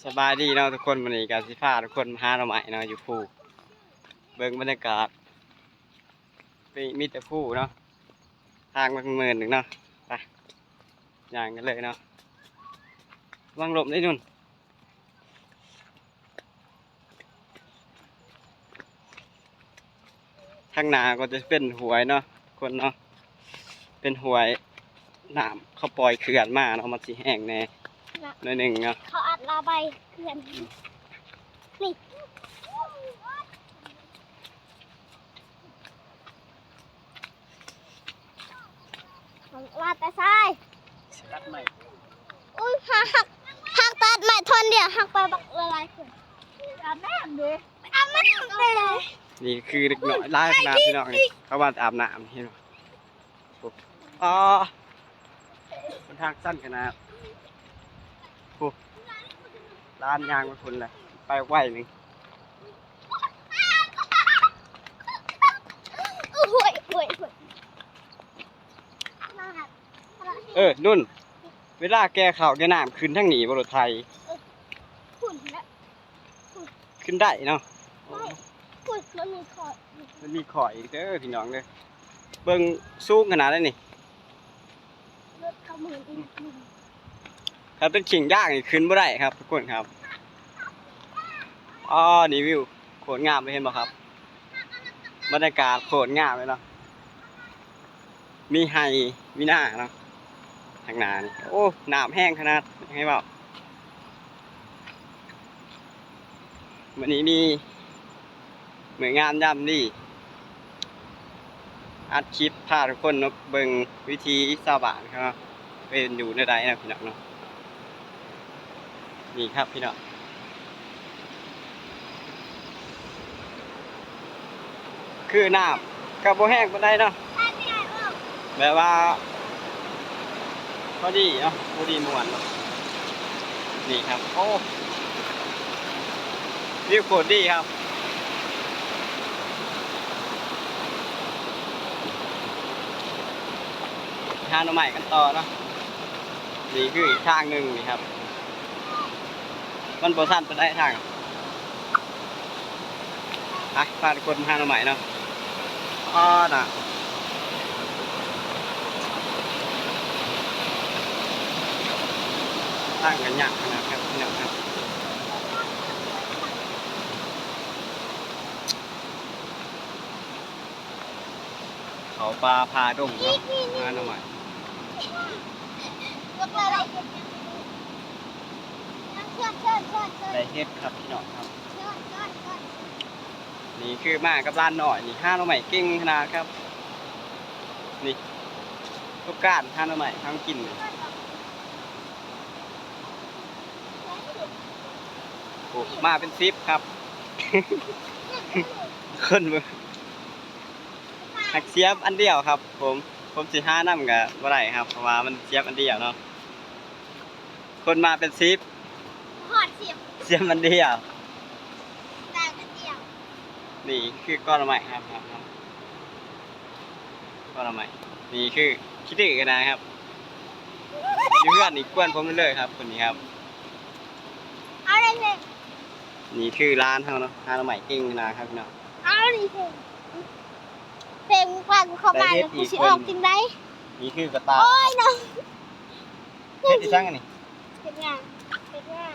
ສະບາຍດີເນາະທຸກຄົນ, ມື້ນີ້ກໍຊິພາທຸກຄົນມາຫາໜໍ່ໄມ້ເນາະ ຢູ່ພູ. ເບິ່ງບັນຍາກາດ ມີ ມີແຕ່ພູເນາະ, ທາງມັນເມີນໜຶ່ງເນາະ. ໄປ ຍ່າງກັນເລີຍເນາະ, ລະວັງລົ້ມເດ້ນຸ່ນ. ທາງໜ້າກໍຈະເປັນຫ້ວຍເນາະ ຄົນເນາະ, ເປັນຫ້ວຍ ນ້ຳເຂົາປ່ອຍເຂື່ອນມາເນາະ, ມັນຊິແຫ້ງແດ່ ເນາະ ໜ້ອຍໜຶ່ງເນາະ. ເຂົາອັດລະບາຍເຂື່ອນນີ້ ວ່າແຕ່ຊາຍ ຕັດໄມ້ ອຸ້ຍ ຫາກ ຫາກຕັດໄມ້ທ່ອນດຽວ ຫາກໄປບັກຫຼາຍໆຄົນ ອາບນ້ຳເດ້ ອາບນ້ຳເດ້. ນີ້ຄືເດັກນ້ອຍຫຼາຍຂະໜາດພີ່ນ້ອງເອີຍ, ເຂົາວ່າອາບນ້ຳ ເຫັນບໍ່? ອໍ ຫົນທາງຊັນຂະໜາດ ໂອ້ ຫຼານຍ່າງໄປພຸ້ນແຫຼະ ໄປໄວໜຶ່ງ. ໂອ້ຍ ໂອ້ຍ ໂອ້ຍ ເອີ ນຸ່ນ ເວລາແກ່ເຂົ້າແກ່ນ້ຳ ຂຶ້ນທາງນີ້ບໍ່ ລົດໄຖ? ເອີ ພຸ້ນແຫຼະ ຂຶ້ນໄດ້ເນາະ. ໄດ້ ພຸ້ນ ມັນມີຂໍ້ ມັນມີຂໍ້ອີກເດີພີ່ນ້ອງເດີ, ເບິ່ງສູງຂະໜາດໃດນີ້. ລົດເຂົາໝື່ນອີກ ຄັນເປັນເຂິ້ອງຢາງນີ້ຂຶ້ນບໍ່ໄດ້ຄັບທຸກຄົນຄັບ. ອໍ ນີ້ວິວໂຄດງາມເລີຍ ເຫັນບໍ່ຄັບ? ບັນຍາກາດໂຄດງາມເລີຍເນາະ, ມີໄຮ່ມີນາເນາະ ທາງໜ້ານີ້. ໂອ້ ນ້ຳແຮງຂະໜາດ ໃຫ້ເວົ້າ. ມື້ນີ້ມີມື້ງາມຍາມດີ ອັດຄລິບພາທຸກຄົນມາເບິ່ງວິຖີຊາວບ້ານເຂົາເນາະ ເປັນຢູ່ແນວໃດເນາະພີ່ນ້ອງເນາະ. ນີ້ຄັບພີ່ນ້ອງ ຄືນ້ຳກໍບໍ່ແຮງປານໃດເນາະ, ແບບວ່າພໍດີເນາະ ພໍດີມ່ວນເນາະ. ນີ້ຄັບ ໂອ້ ວິວໂຄດດີຄັບ, ຫາໜໍ່ໄມ້ກັນຕໍ່ເນາະ. ນີ້ຄືອີກທາງໜຶ່ງນີ້ຄັບ, ມັນບໍ່ຊັນປານໃດທາງ. ໄປ ພາທຸກຄົນມາຫາໜໍ່ໄມ້ເນາະ. ອໍ ນະ ທາງກໍຍາກຂະໜາດຄັບພີ່ນ້ອງຄັບ. ເຂົ້າປ່າຜ່າດົງເນາະ ຫາໜໍ່ໄມ້. ໄດ້ເຫັດຄັບພີ່ນ້ອງຄັບ. ນີ້ຄືມາກັບຫຼານນ້ອຍນີ້ ຫາໜໍ່ໄມ້ເກັ່ງຂະໜາດຄັບ. ນີ້ ປະສົບການຫາໜໍ່ໄມ້ຫາກິນນີ້. ໂອ້ ມາເປັນສິບຄັບ ຄົນເບິ່ງ. ຫາກສຽມອັນດຽວຄັບຜົມ, ຜົມຊິຫານຳກໍບໍ່ໄດ້ຄັບ ເພາະວ່າມັນສຽມອັນດຽວເນາະ. ຄົນມາເປັນສິບ ຮອດສິບ ສຽມອັນດຽວ ໄດ້ອັນດຽວ. ນີ້ຄືກໍໜໍ່ໄມ້ຄັບ ກໍໜໍ່ໄມ້. ນີ້ຄືຂີ້ດື້ຂະໜາດຄັບ, ຢູ່ເຮືອນນີ້ກວນຜົມເລີຍຄັບ ຄົນນີ້ຄັບ. ເອົາເລີຍເພງ. ນີ້ຄືຫຼານເຮົາເນາະ ຫາໜໍ່ໄມ້ເກັ່ງຂະໜາດຄັບພີ່ນ້ອງ. ເອົານີ້ເພງ ເພງ ພາກູເຂົ້າມາແລ້ວກູຊິອອກຈັ່ງໃດ? ນີ້ຄືກະຕ່າຍ. ໂອ້ຍເນາະ. ເຮັດອີ່ສັງອັນນີ້? ເຮັດຫຍັງ? ເຮັດຫຍັງ?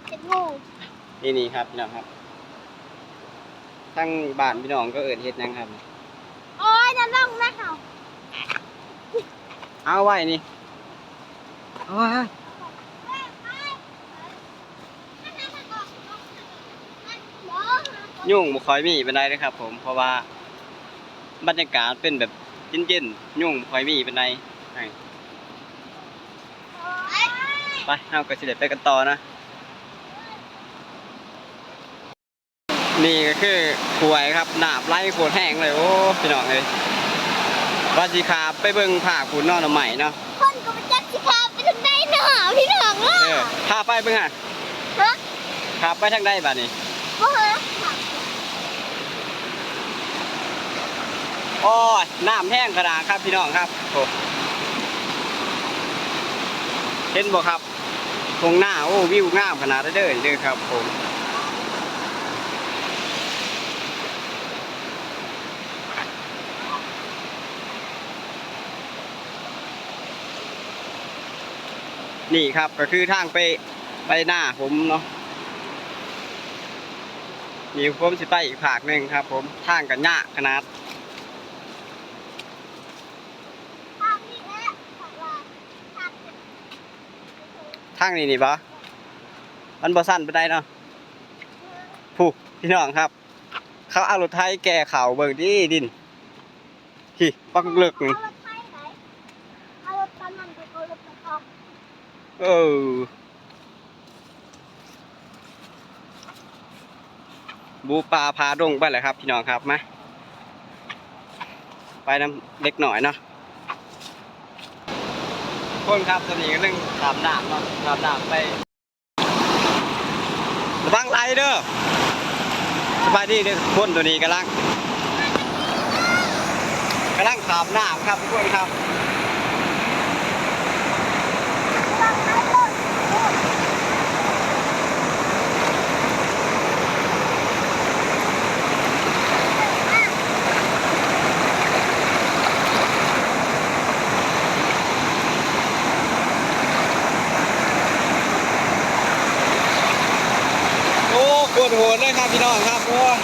ເຮັດຫູ. ນີ້ ນີ້ຄັບພີ່ນ້ອງຄັບ, ທາງບ້ານພີ່ນ້ອງກໍເອີ້ນເຮັດຫຍັງຄັບ? ໂອ້ຍ ນະລົງນະເຮົາ. ເອົາໄວ້ນີ້. ໂອ້ຍ ຍຸງບໍ່ຄ່ອຍມີປານໃດເດ້ຄັບຜົມ, ເພາະວ່າບັນຍາກາດເປັນແບບເຢັນໆ ຍຸງບໍ່ຄ່ອຍມີປານໃດ. ໄປ ເຮົາກໍຊິໄດ້ໄປກັນຕໍ່ນະ. ນີ້ກໍຄືຫ້ວຍຄັບ, ນ້ຳໄຫຼໂຄດແຮງເລີຍ. ໂອ້ ພີ່ນ້ອງເອີຍ, ວ່າຊິຂ້າມໄປເບິ່ງພາກພຸ້ນເນາະ ໜໍ່ໄມ້ເນາະ. ຄົນກໍບໍ່ຈັກຊິຂ້າມໄປທາງໃດເນາະ ພີ່ນ້ອງເອີຍ. ເອີ ພາໄປເບິ່ງຫັ້ນ. ຮະ? ຂ້າມໄປທາງໃດບາດນີ້? ບໍ່ຫາ. ໂອ້ຍ ນ້ຳແຮງຂະໜາດຄັບ ພີ່ນ້ອງຄັບ. ໂອ້ ເຫັນບໍ່ຄັບ? ທົ່ງນາ. ໂອ້ ວິວງາມຂະໜາດເດີ ເດີຄັບຜົມ. ນີ້ຄັບ ກໍຄືທາງໄປ ໄປນາຜົມເນາະ. ນີ້ຜົມຊິໄປອີກພາກໜຶ່ງຄັບຜົມ. ທາງກໍຍາກຂະໜາດ. ທາງນີ້ນີ້ບໍ? ມັນບໍ່ຊັນປານໃດເນາະ. ພຸ້ນ ພີ່ນ້ອງຄັບ ເຂົາເອົາລົດໄຖແກ່ເຂົ້າ ເບິ່ງຕິດິນ ພີ້ ບັກເລິກໜຶ່ງ. ເອີ ບຸປ່າຜ່າດົງໄປແລ້ວຄັບ ພີ່ນ້ອງຄັບ. ມາ ໄປນຳເດັກນ້ອຍເນາະ ທຸກຄົນຄັບ. ຕອນນີ້ກຳລັງຂ້າມນ້ຳເນາະ ຂ້າມນ້ຳໄປ. ລະວັງໄຫຼເດີ. ສະບາຍດີເດີທຸກຄົນ. ຕອນນີ້ກຳລັງ ກຳລັງຂ້າມນ້ຳຄັບທຸກຄົນຄັບ. ໂອ້ ໂຄດໂຫດເລີຍຄັບພີ່ນ້ອງຄັບ. ໂອ້ຍ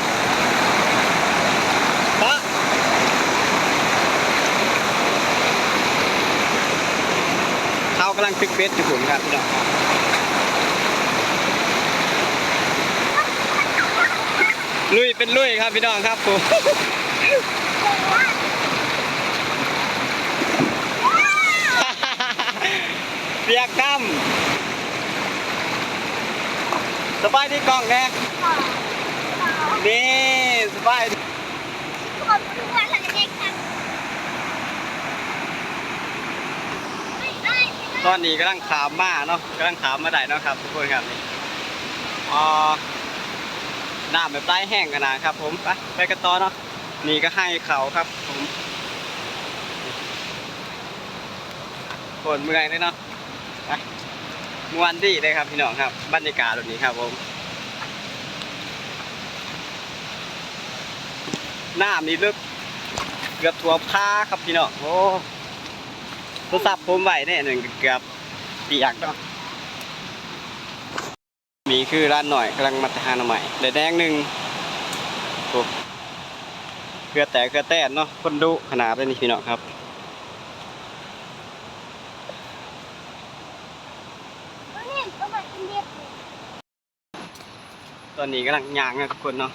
ປະ ເຂົາກຳລັງຕຶກເບັດຢູ່ພຸ້ນຄັບພີ່ນ້ອງຄັບ. ລຸຍເປັນລຸຍຄັບພີ່ນ້ອງຄັບ. ໂອ້ ປຽກນ້ຳ. ສະບາຍດີກ້ອງແດ່. ນີ້ ສະບາຍດີ. ຕອນນີ້ກຳລັງຂ້າມມາເນາະ ກຳລັງຂ້າມມາໄດ້ເນາະຄັບທຸກຄົນຄັບ. ນີ້ ອໍ ນ້ຳແບບໄຫຼແຮງຂະໜາດຄັບຜົມ. ໄປ ໄປກັນຕໍ່ເນາະ. ນີ້ກໍໄຮ່ເຂົ້າຄັບຜົມ. ໂຄດເມື່ອຍເລີຍເນາະ. ໄປ ມ່ວນດີເລີຍຄັບພີ່ນ້ອງຄັບ ບັນຍາກາດແບບນີ້ຄັບຜົມ. ນ້ຳນີ້ເລິກເກືອບຖ້ວມຂາຄັບພີ່ນ້ອງ. ໂອ້ ໂທລະສັບຜົມໄວ້ແນ່ໜຶ່ງ ເກືອບປຽກເນາະ. ນີ້ຄືຫຼານນ້ອຍກຳລັງມາແຕ່ຫາໜໍ່ໄມ້ ໄດ້ແໜງໜຶ່ງ. ໂອ້ ເຄືອແຕກເຄືອແຕນເນາະ ຄົນດຸຂະໜາດເລີຍນີ້ພີ່ນ້ອງຄັບ. ຕອນນີ້ກຳລັງຍ່າງເນາະທຸກຄົນເນາະ.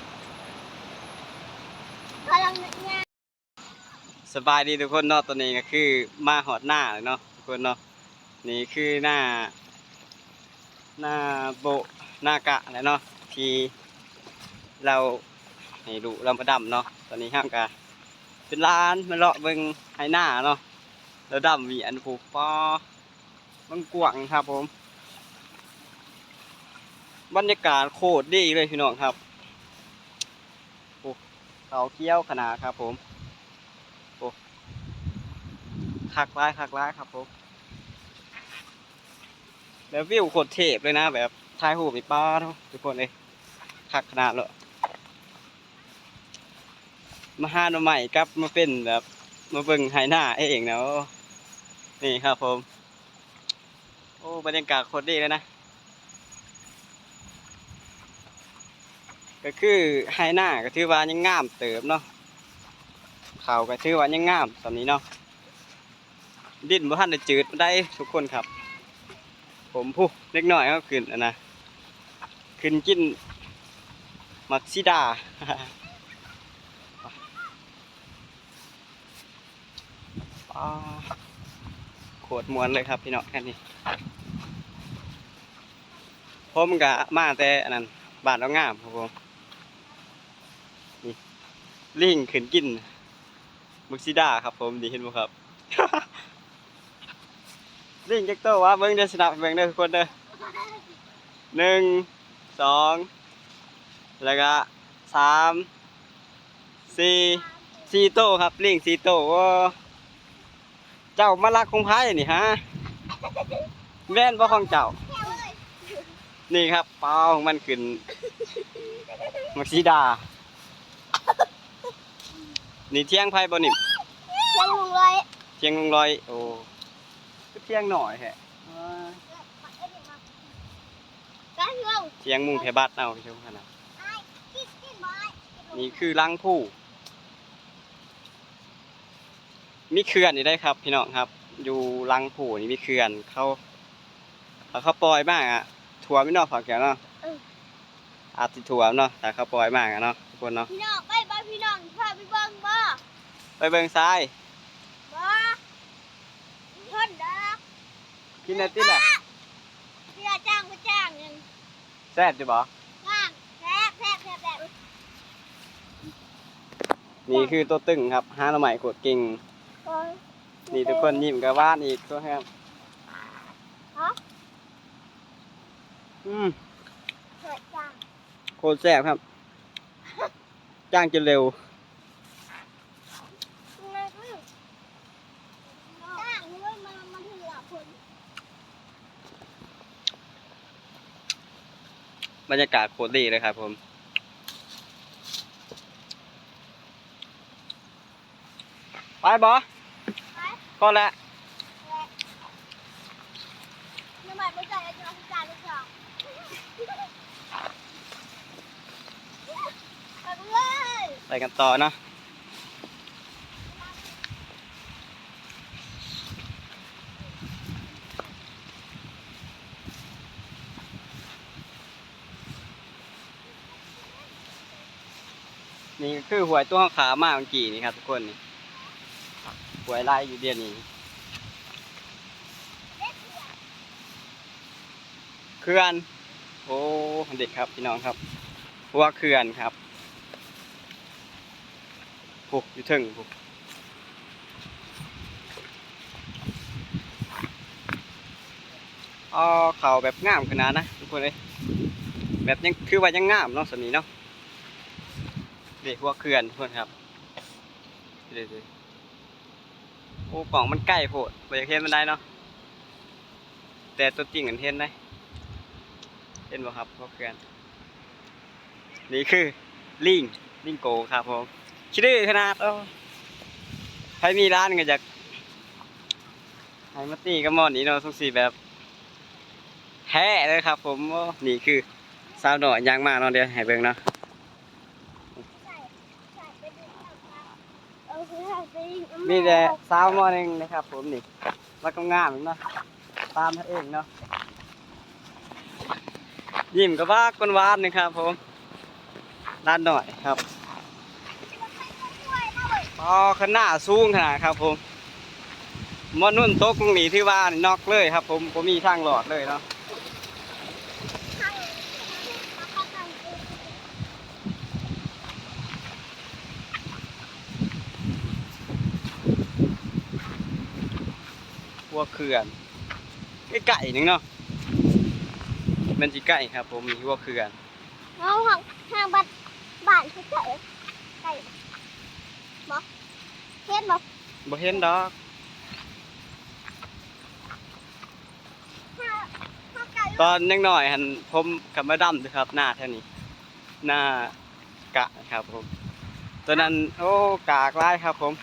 ສະບາຍດີທຸກຄົນເນາະ. ຕອນນີ້ກໍຄືມາຮອດນາແລ້ວເນາະທຸກຄົນເນາະ. ນີ້ຄືນາ ນາໂບະ ນາກະແຫຼະເນາະ ທີ່ລາວໃຫ້ລູກລາວມາດຳເນາະ. ຕອນນີ້ເຮົາກໍເປັນຫຼານມາເລາະເບິ່ງໄຮ່ນາເນາະ ລາວດຳວຽນພຸ້ນ. ປາ ມັນກວ້າງຄັບຜົມ. ບັນຍາກາດໂຄດດີເລີຍພີ່ນ້ອງຄັບ. ໂອ້ ເຂົ້າຂຽວຂະໜາດຄັບຜົມ. ໂອ້ ຄັກຫຼາຍ ຄັກຫຼາຍຄັບຜົມ. ແລ້ວວິວໂຄດເທບເລີຍນະ ແບບຖ່າຍຮູບນີ້ ປາໂທ້ ທຸກຄົນເອີຍ ຄັກຂະໜາດເລີຍ. ມາຫາໜໍ່ໄມ້ກັບມາເປັນແບບ ມາເບິ່ງໄຮ່ນາເອງນະ. ໂອ້ ນີ້ຄັບຜົມ. ໂອ້ ບັນຍາກາດໂຄດດີເລີຍນະ. ກໍຄືໄຮ່ນາກໍຖືວ່າຍັງງາມເຕີບເນາະ ເຂົ້າກໍຖືວ່າຍັງງາມສ່ຳນີ້ເນາະ. ດິນບໍ່ທັນໄດ້ຈືດປານໃດທຸກຄົນຄັບ. ຜົມ ພຸ້ນ ເດັກນ້ອຍເຮົາຂຶ້ນ ອັນນະ ຂຶ້ນກິນໝາກສີດາ. ປາ ໂຄດມ່ວນເລີຍຄັບພີ່ນ້ອງ ຄັນນີ້. ຜົມກະມາແຕ່ອັນນັ້ນ ບ້ານດອກງາມຄັບຜົມ. ນີ້ ລີງຂຶ້ນກິນໝາກສີດາຄັບຜົມ ນີ້ເຫັນບໍ່ຄັບ? ລີງຈັກໂຕວະ? ເບິ່ງເດີ ຊິນັບໃຫ້ເບິ່ງເດີທຸກຄົນເດີ. ໜຶ່ງ ສອງ ແລ້ວກະ ສາມ ສີ່ ສີ່ໂຕຄັບ ລີງສີ່ໂຕ. ໂອ້ ເຈົ້າມາລັກຂອງໃຜນີ້ຫາ? ແມ່ນບໍ່ຂອງເຈົ້າ? ນີ້ຄັບ ປາຂອງມັນຂຶ້ນ ໝາກສີດາ. ນີ້ຖຽງໃຜບໍ່ນີ້? ຖຽງລຸງລອຍ. ຖຽງລຸງລອຍ. ໂອ້ ຄືຖຽງນ້ອຍແທ້. ຖຽງມຸງແພບັດເອົາຢູ່ຫັ້ນນະ. ນີ້ຄືຫຼັງພູ. ມີເຂື່ອນຢູ່ເດ້ຄັບພີ່ນ້ອງຄັບ ຢູ່ຫຼັງພູນີ້ມີເຂື່ອນ. ເຂົາ ຖ້າເຂົາປ່ອຍມາອະ ຖ້ວມຢູ່ເນາະ ພາກແກ້ວເນາະ. ເອີ ອາດຊິຖ້ວມເນາະ ຖ້າເຂົາປ່ອຍມາອະເນາະ ທຸກຄົນເນາະ. ພີ່ນ້ອງໄປບໍ່? ພີ່ນ້ອງພາໄປເບິ່ງບໍ່? ໄປເບິ່ງຊາຍ? ບໍ່ ບໍ່ທົນດອກ. ກິນໄດ້ຕິລະ? ເຫຼືອຈ້າງບໍ່ຈ້າງ ແຊບຢູ່ບໍ່? ແຊບ ແຊບ ແຊບ ແຊບ. ນີ້ຄືຕົວຕຶງຄັບ ຫາໜໍ່ໄມ້ໂຄດເກັ່ງ. ໂອ້ຍ ນີ້ທຸກຄົນຍິ້ມກະຫວານອີກຕົວະຄັບ. ຮະ? ອືມ ໂຄດແຊບຄັບ ຈ້າງຈົນເລັວ. ບັນຍາກາດໂຄດດີເລີຍຄັບຜົມ. ໄປບໍ່? ໄປ ພໍແລ້ວ. ໄປກັນເລີຍ ໄປກັນຕໍ່ເນາະ. ນີ້ກະຄືຫ້ວຍຕົວເຮົາຂ້າມມາເມື່ອກີ້ນີ້ຄັບທຸກຄົນ. ນີ້ຫ້ວຍໄຫຼຢູ່ດຽວນີ້. ເຂື່ອນ ໂອ້ ເດັກຄັບພີ່ນ້ອງຄັບ ຫົວເຂື່ອນຄັບ. ພຸ້ນ ຢູ່ເທິງພຸ້ນ. ອໍ ເຂົ້າແບບງາມຂະໜາດນະທຸກຄົນເອີຍ. ແບບຍັງ ຄືວ່າຍັງງາມເນາະ ສ່ຳນີ້ເນາະ. ເດ້ ຫົວເຂື່ອນທຸກຄົນຄັບ. ເດ້ ເດ້ ໂອ້ ກ້ອງມັນໃກ້ໂພດ ບໍ່ຢາກເຫັນປານໃດເນາະ. ແຕ່ຕົວຈິງຫັ້ນເຫັນໄດ໋ ເຫັນບໍ່ຄັບ ພວກເພື່ອນ. ນີ້ຄືລີງ ລີງໂກຄັບຜົມ ຂີ້ດື້ຂະໜາດ. ໂອ້ ໃຜມີຫຼານກະຢາກໃຫ້ມາຕີກັບໝໍນີ້ເນາະ ສົງຊິແບບແທ້ເລີຍຄັບຜົມ. ໂອ້ ນີ້ຄືສາວນ້ອຍຍ່າງມາເນາະ ດຽວໃຫ້ເບິ່ງເນາະ. ມີແຕ່ສາວ ມ.ໜຶ່ງ ນະຄັບຜົມ ນີ້ມັນກະງາມເນາະ ຕາມເຮົາເອງເນາະ. ຍິ້ມກະບາກ ກົນຫວານນະຄັບຜົມ ຫຼານນ້ອຍຄັບ. ອໍ ຄັນນາສູງຂະໜາດຄັບຜົມ. ໝໍນຸ່ນຕົກລົງນີ້ຖືວ່ານອກເລີຍຄັບຜົມ ບໍ່ມີທາງລອດເລີຍເນາະ. ຫົວເຂື່ອນ ໃກ້ໆ ໜຶ່ງເນາະ ແມ່ນຊິໃກ້ຄັບຜົມ ມີຫົວເຂື່ອນ. ເຮົາຫາກ ຫາກບັດ ບ້ານຄືໃກ້ ໃກ້ບໍ່? ເຫັນບໍ່? ບໍ່ເຫັນດອກ. ຕອນຍັງນ້ອຍຫັ້ນ ຜົມກະມາດຳເດີຄັບ ນາແຖວນີ້ ນາກະນະຄັບຜົມ. ຕອນນັ້ນ ໂອ້ ກາກຫຼາຍຄັບຜົມ.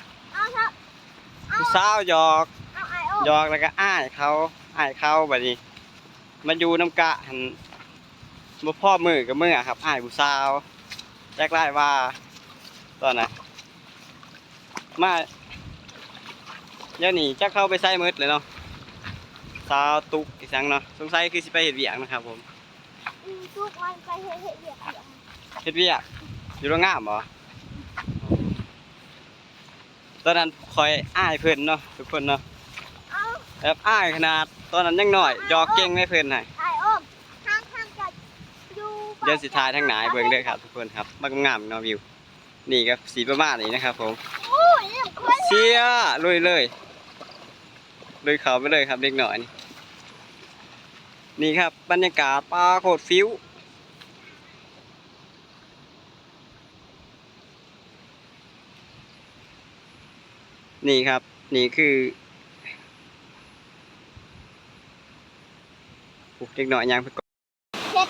ຜູ້ສາວຫຍອກ ຫຍອກແລ້ວກະອ້າຍເຂົາ ອ້າຍເຂົາ ບາດນີ້ມາຢູ່ນຳກະຫັ້ນ ບໍ່ພໍມື້ກະເມືອຄັບ ອ້າຍຜູ້ສາວ. ຈັກຫຼາຍວ່າຕອນນັ້ນ ມາດຽວນີ້ຈັກເຂົາໄປໃສໝົດແລ້ວເນາະ. ສາວຕຸກອີ່ສັງເນາະ ສົງໄສຄືຊິໄປເຮັດວຽກນະຄັບຜົມ. ອືມ ຕຸກມັນໄປເຮັດ ເຮັດວຽກ ເຮັດວຽກຢູ່ໂຮງງານບໍ? ຕອນນັ້ນຂ້ອຍອາຍເພິ່ນເນາະ ທຸກຄົນເນາະ. ເອົ້າ ແບບອາຍຂະໜາດ ຕອນນັ້ນຍັງນ້ອຍ ຫຍອກເກັ່ງໃດເພິ່ນຫັ້ນ. ອາຍໂອມ ທາງ ທາງຈະຢູ່ ດຽວຊິຖ່າຍທາງໜ້າໃຫ້ເບິ່ງເດີຄັບທຸກຄົນຄັບ. ມັນກະງາມເນາະ ວິວ. ນີ້ກະຊິປະມານນີ້ນະຄັບຜົມ. ໂອ້ຍ ເສຍ ລຸຍເລີຍ ລຸຍເຂົ້າໄປເລີຍຄັບເດັກນ້ອຍນີ້. ນີ້ຄັບ ບັນຍາກາດ ປາ ໂຄດຟິວ. ນີ້ຄັບ ນີ້ຄື ໂອ້ ເດັກນ້ອຍຍ່າງໄປ ເຮັດ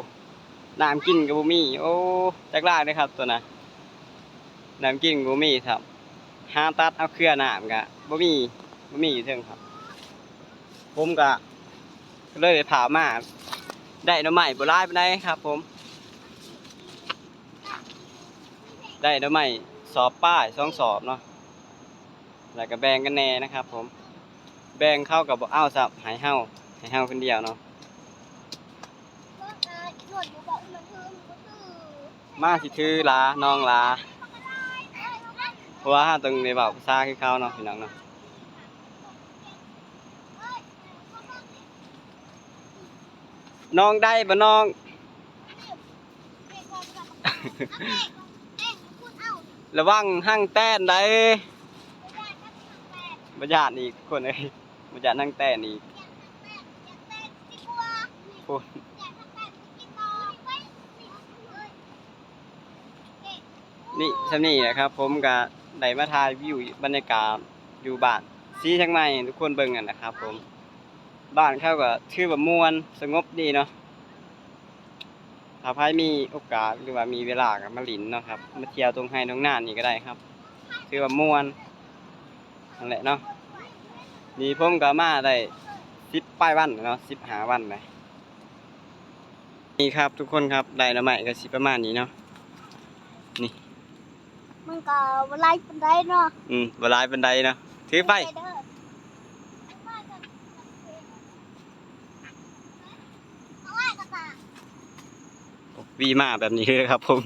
ນ້ຳກິນກໍບໍ່ມີ. ໂອ້ ຈັກຫຼາຍເດ້ຄັບຕົວນະ ນ້ຳກິນກໍບໍ່ມີຊ້ຳ. ຫາຕັດເອົາເຄືອນ້ຳກໍບໍ່ມີ ບໍ່ມີຢູ່ເທິງຄັບ. ຜົມກໍ ກໍເລີຍໄດ້ພາມາ ໄດ້ໜໍ່ໄມ້ບໍ່ຫຼາຍປານໃດຄັບຜົມ. ໄດ້ໜໍ່ໄມ້ສອບປາຍ ສອງສອບເນາະ ແລ້ວກໍແບ່ງກັນແດ່ນະຄັບຜົມ. ແບ່ງເຂົາກໍບໍ່ເອົາຊ້ຳ ໃຫ້ເຮົາ ໃຫ້ເຮົາຄົນດຽວເນາະ. ມາຊິຖືຫຼາ ນ້ອງຫຼາ ເພາະວ່າເຮົາຕ້ອງໄດ້ເວົ້າພາສາຄືເຂົາເນາະ ພີ່ນ້ອງເນາະ. ນ້ອງໄດ້ບໍ່ນ້ອງ? ລະວັງຮັງແຕນໄດ໋ ບໍ່ຢ້ານອີກທຸກຄົນເອີຍ ບໍ່ຢ້ານຮັງແຕນອີກ. ໂອ້ ນີ້ ສ່ຳນີ້ແຫຼະຄັບ ຜົມກະໄດ້ມາຖ່າຍວິວບັນຍາກາດຢູ່ບ້ານສີຊຽງໃໝ່ໃຫ້ທຸກຄົນເບິ່ງຫັ້ນແຫຼະຄັບຜົມ. ບ້ານເຂົາກໍຖືວ່າມ່ວນສະຫງົບດີເນາະ. ຖ້າໃຜມີໂອກາດ ຫຼືວ່າມີເວລາກໍມາຫຼິ້ນເນາະຄັບ ມາທ່ຽວທົ່ງໄຮ່ທົ່ງນານີ້ກໍໄດ້ຄັບ ຖືວ່າມ່ວນຫັ້ນແຫຼະເນາະ. ນີ້ຜົມກໍມາໄດ້ສິບປາຍວັນແລ້ວເນາະ ສິບຫ້າວັນແລ້ວ. ນີ້ຄັບທຸກຄົນຄັບ ໄດ້ໜໍ່ໄມ້ກໍຊິປະມານນີ້ເນາະ. ນີ້ ມັນກໍບໍ່ຫຼາຍປານໃດເນາະ. ອືມ ບໍ່ຫຼາຍປານໃດເນາະ. ຖືໄປ ວິມາແບບນີ້ເລີຍຄັບຜົມ.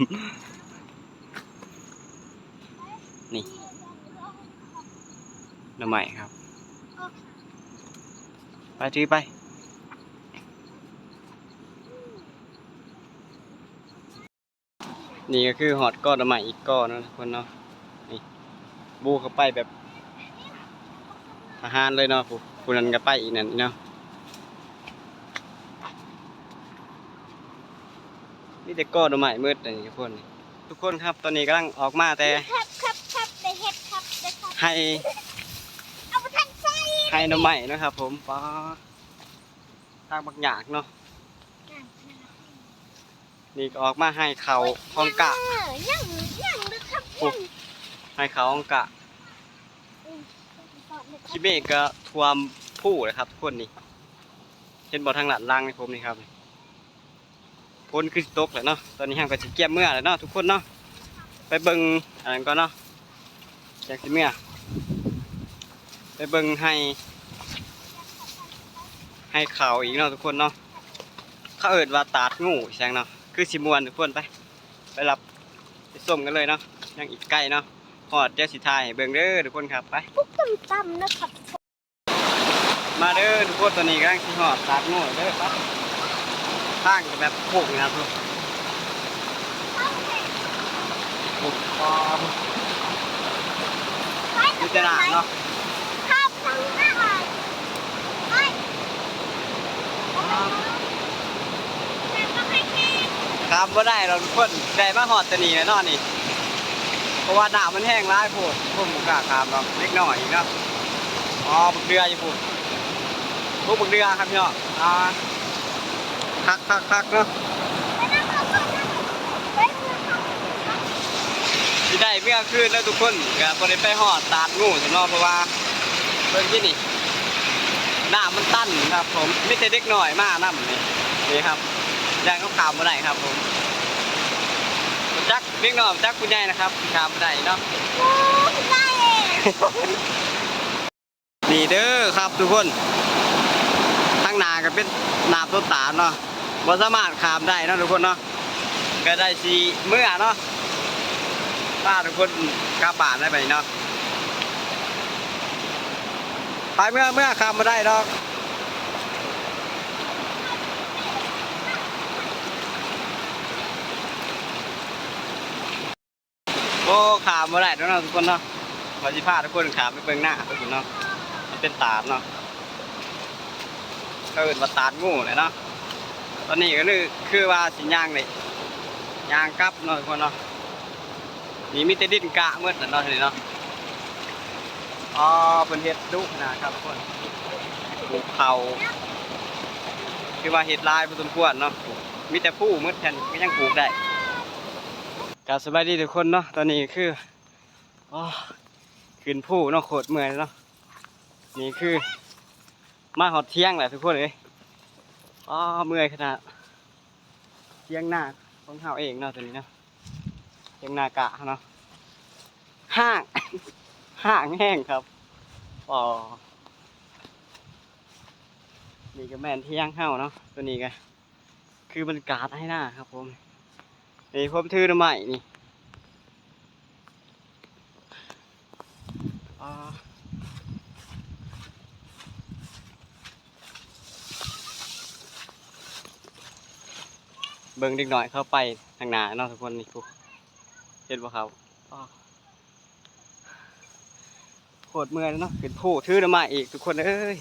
ນີ້ ໜໍ່ໄມ້ຄັບ ໄປ ຖືໄປ. ນີ້ກໍຄືຮອດກໍໜໍ່ໄມ້ອີກກໍໜຶ່ງເນາະທຸກຄົນເນາະ. ນີ້ ບູເຂົ້າໄປແບບທະຫານເລີຍເນາະ. ຜູ້ ຜູ້ນັ້ນກໍໄປອີກນັ້ນເນາະ. ມີແຕ່ກໍໜໍ່ໄມ້ໝົດນີ້ທຸກຄົນ. ທຸກຄົນຄັບ ຕອນນີ້ກຳລັງອອກມາແຕ່ ໄຮ່ ເອົາບໍ່ທັນໃສ່ ໄຮ່ໜໍ່ໄມ້ເນາະຄັບຜົມ. ປາດ ທາງບັກຍາກເນາະ. ນີ້ກໍອອກມາໄຮ່ເຂົ້າຂອງກະ ຍັງ ຍັງ ຍັງເດີຄັບ ໂອ້ ຍັງ ໄຮ່ເຂົ້າຂອງກະ. ອືມ ຂີ້ເມກກໍຖ້ວມພູເລີຍຄັບທຸກຄົນ. ນີ້ ເຫັນບໍ່ ທາງດ້ານຫຼັງນີ້ ຜົມນີ້ຄັບ ຝົນຄືຊິຕົກແລ້ວເນາະ. ຕອນນີ້ເຮົາກໍຊິກຽມເມືອແລ້ວເນາະທຸກຄົນເນາະ. ໄປເບິ່ງອັນນັ້ນກ່ອນເນາະ ຈັ່ງຊິເມືອ. ໄປເບິ່ງໄຮ່ ໄຮ່ເຂົ້າອີກເນາະທຸກຄົນເນາະ. ເຂົາເອີ້ນວ່າຕາດງູອີຫຍັງເນາະ ຄືຊິມ່ວນທຸກຄົນ. ໄປ ໄປຮັບ ໄປຊົມກັນເລີຍເນາະ. ຍັງອີກໄກເນາະ ຮອດ ດຽວຊິຖ່າຍໃຫ້ເບິ່ງເດີທຸກຄົນຄັບ. ໄປ ປຸກຕ່ຳໆ ນະຄັບ. ມາເດີທຸກຄົນ ຕອນນີ້ກຳລັງຊິຮອດຕາດງູແລ້ວເດີ. ໄປ ທາງກໍແບບໂຄ້ງນະທຸກຄົນ ໂອ້ ມີແຕ່ນ້ຳເນາະ. ຂ້າມບໍ່ໄດ້ດອກທຸກຄົນ ໄດ້ມາຮອດແຕ່ນີ້ແຫຼະເນາະນີ້ ເພາະວ່ານ້ຳມັນແຮງຫຼາຍໂພດ ຄົນບໍ່ກ້າຂ້າມດອກ ເດັກນ້ອຍອີກເນາະ. ອໍ ບັກເດືອຢູ່ພຸ້ນ ໂອ້ ບັກເດືອຄັບພີ່ນ້ອງ. ອ່າ ຄັກໆໆເນາະ ໄປ ໄດ້ເມືອຄືນແລ້ວທຸກຄົນ ກໍບໍ່ໄດ້ໄປຮອດຕາດງູຊັ້ນເນາະ ເພາະວ່າເບິ່ງທີ່ນີ້ ນ້ຳມັນຕັນຄັບຜົມ ມີແຕ່ເດັກນ້ອຍມານຳນີ້ ນີ້ຄັບ ຢ້ານເຂົາຂ້າມບໍ່ໄດ້ຄັບຜົມ ຈັກເດັກນ້ອຍຈັກຜູ້ໃຫຍ່ນະຄັບ ຂ້າມບໍ່ໄດ້ເນາະ. ນີ້ເດີຄັບທຸກຄົນ ທາງໜ້າກໍເປັນນ້ຳຕົ້ນຕານເນາະ ບໍ່ສາມາດຂ້າມໄດ້ເນາະທຸກຄົນເນາະ ກໍໄດ້ຊິເມືອເນາະ ພາທຸກຄົນກັບບ້ານໄດ້ບັດນີ້ເນາະ ໄປເມືອ ເມືອ ຂ້າມບໍ່ໄດ້ດອກ. ໂອ້ ຂ້າມບໍ່ໄດ້ດອກເນາະທຸກຄົນເນາະ ຂ້ອຍຊິພາທຸກຄົນຂ້າມໄປເບິ່ງໜ້າທຸກຄົນເນາະ ມັນເປັນຕາດເນາະ ເຂົາເອີ້ນວ່າຕາດງູແຫຼະເນາະ. ຕອນນີ້ກໍຄື ຄືວ່າຊິຍ່າງເລີຍ ຍ່າງກັບເນາະທຸກຄົນເນາະ ນີ້ມີແຕ່ດິນກະໝົດແຫຼະເນາະ ນີ້ເນາະ. ອໍ ເພິ່ນເຮັດດຸຂະໜາດຄັບທຸກຄົນ ປູກເຂົ້າ ຄືວ່າເຮັດຫຼາຍພໍສົມຄວນເນາະ ມີແຕ່ພູໝົດ ແຖວນີ້ກໍຍັງປູກໄດ້. ກະສະບາຍດີທຸກຄົນເນາະ ຕອນນີ້ກໍຄື ອໍ ຂຶ້ນພູເນາະ ໂຄດເມື່ອຍເນາະ ນີ້ຄືມາຮອດຖຽງແລ້ວທຸກຄົນເອີຍ. ອໍ ເມື່ອຍຂະໜາດ ຖຽງນາຂອງເຮົາເອງເນາະ ຕົວນີ້ເນາະ ຖຽງນາກະເຮົາເນາະ ຮ້າງ ຮ້າງແຮງຄັບ. ອໍ ນີ້ກໍແມ່ນຖຽງເຮົາເນາະ ຕົວນີ້ກໍ ຄືບັນຍາກາດໄຮ່ນາຄັບຜົມ ນີ້ຜົມຖືໜໍ່ໄມ້ນີ້ ອໍ ເບິ່ງເດັກນ້ອຍເຂົາໄປທາງໜ້າເນາະທຸກຄົນ ນີ້ ເຫັນບໍ່ຄັບ? ອໍ ໂຄດເມື່ອຍເນາະ ຂຶ້ນພູຖືໜໍ່ໄມ້ອີກທຸກຄົນເອີຍ.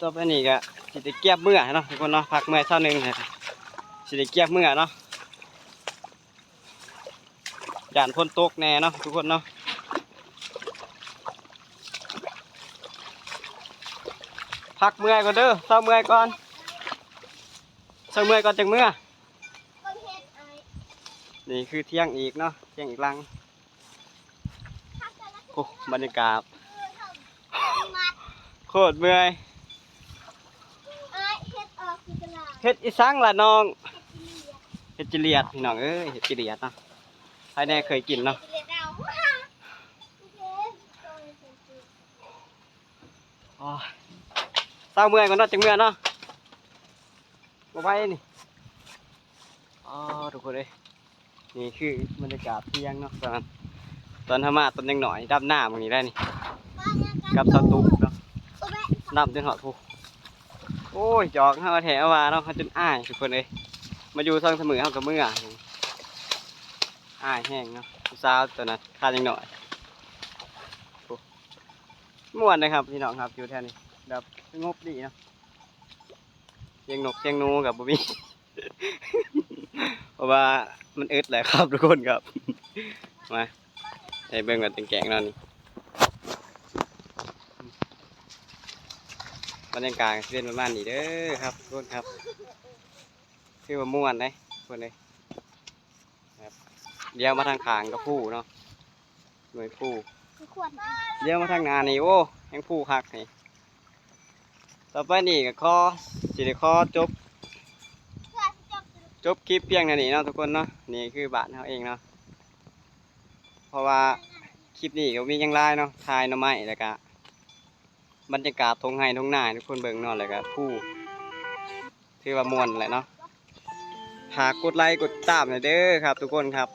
ຕໍ່ໄປນີ້ກໍຊິໄດ້ກຽບເມືອເນາະທຸກຄົນເນາະ ພັກເມື່ອຍຊາວໜຶ່ງ ຊິໄດ້ກຽບເມືອເນາະ ຢ້ານຝົນຕົກແດ່ເນາະທຸກຄົນເນາະ. ພັກເມື່ອຍກ່ອນເດີ ເຊົາເມື່ອຍກ່ອນ ເຊົາເມື່ອຍກ່ອນຈັ່ງເມືອ. ນີ້ຄືຖຽງອີກເນາະ ຖຽງອີກຫຼັງ. ໂອ້ ບັນຍາກາດ ໂຄດເມື່ອຍ. ເຮັດອີ່ສັງລະນ້ອງ? ເຫັດຈີລຽດ ພີ່ນ້ອງເອີຍ ເຫັດຈີລຽດເນາະ ໃຜແນ່ເຄີຍກິນເນາະ. ອໍ ເຊົາເມື່ອຍກ່ອນເນາະ ຈັ່ງເມືອເນາະ ບໍ່ໄຫວນີ້. ອໍ ທຸກຄົນເອີຍ ນີ້ຄືບັນຍາກາດທ່ຽງເນາະ ຕອນ ຕອນເຮົາມາຕອນຍັງໜ້ອຍ ດຳນາໝ່ອງນີ້ໄດ້ນີ້ ກັບສາວຕຸກເນາະ ດຳຈົນຮອດພຸ້ນ. ໂອ້ຍ ຈອກເຮົາແທ້ວ່າເນາະ ເຮົາຈົນອາຍທຸກຄົນເອີຍ ມາຢູ່ສອງສາມມື້ເຮົາກໍເມືອ ອາຍແຮງເນາະ ຜູ້ສາວຕອນນັ້ນຄາຍັງໜ້ອຍ. ໂອ້ ມ່ວນເດ້ຄັບ ພີ່ນ້ອງຄັບ ຢູ່ແຖວນີ້ແບບສະຫງົບດີເນາະ ສຽງນົກສຽງໜູກໍບໍ່ມີ. ເພາະວ່າມັນອຶດແຫຼະຄັບທຸກຄົນຄັບ ມາໃຫ້ເບິ່ງວ່າແຈ້ງໆເນາະນີ້ ບັນຍາກາດກໍຊິເປັນປະມານນີ້ເດີຄັບທຸກຄົນຄັບ ຖືວ່າມ່ວນເດ້ທຸກຄົນເອີຍ ແບບ ດຽວມາທາງຂ້າງກໍພູເນາະ ໜ່ວຍພູ ດຽວມາທາງໜ້ານີ້ ໂອ້ ແຮ່ງພູຄັກນີ້. ຕໍ່ໄປນີ້ກໍຂໍ ຊິໄດ້ຂໍຈົບ ຈົບຄລິບພຽງເທົ່ານີ້ເນາະທຸກຄົນເນາະ ນີ້ຄືບ້ານເຮົາເອງເນາະ ເພາະວ່າຄລິບນີ້ກໍບໍ່ມີຫຍັງຫຼາຍເນາະ ຖ່າຍໜໍ່ໄມ້ ແລ້ວກະບັນຍາກາດທົ່ງໄຮ່ທົ່ງນາໃຫ້ທຸກຄົນເບິ່ງເນາະ ແລ້ວກະພູ ຖືວ່າມ່ວນແຫຼະເນາະ ຝາກກົດໄລກົດຕິດຕາມແດ່ເດີຄັບທຸກຄົນຄັບ.